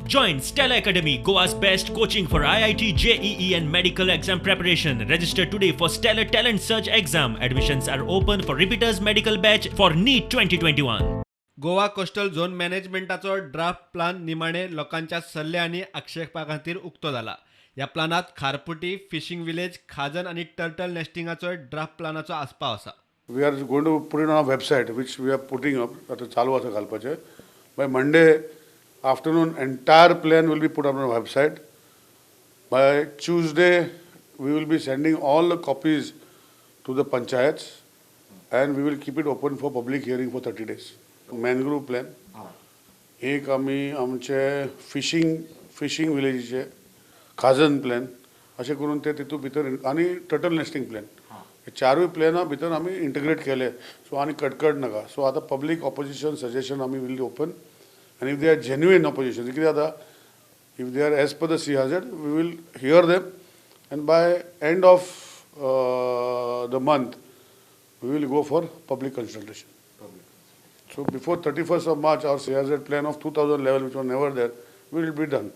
Join Stella Academy, Goa's best coaching for IIT, JEE, and medical exam preparation. Register today for Stellar Talent Search exam. Admissions are open for repeaters medical batch for NEET 2021. Goa coastal zone मॅनेजमेंटाचो draft plan निमाणे लोकांच्या सल्ले आनी आक्षेपा खातीर उक्तो जाला. ह्या प्लानात खारपुटी, fishing village, खाजन आनी टर्टल नेस्टिंगाचोय ड्राफ्ट प्लानाचो आस्पाव आसा. We are going to put it on a website, which we are putting up. आतां चालू आसा घालपाचें. By Monday afternoon, entire plan will be put up on website. By Tuesday, we will be sending all the copies to the panchayats and we will keep it open for public hearing for 30 days. Mangrove plan एक, आमी आमचे fishing विलेजीचे, खाजन plan, अशें करून ते तितूंत भितर आनी टर्टल नेस्टिंग प्लॅन, हे चारूय प्लॅना भितर आमी इंटिग्रेट केले. सो आनी कटकट नाका. सो आतां पब्लीक ऑपोजिशन, सजेशन आमी will open आनी if they are genuine opposition, कितें जाता, if they are as per the CRZ, we will hear them and by end of the month we will go for public consultation. So before 31st of March, our CRZ plan of 2011, which was never there, will be done.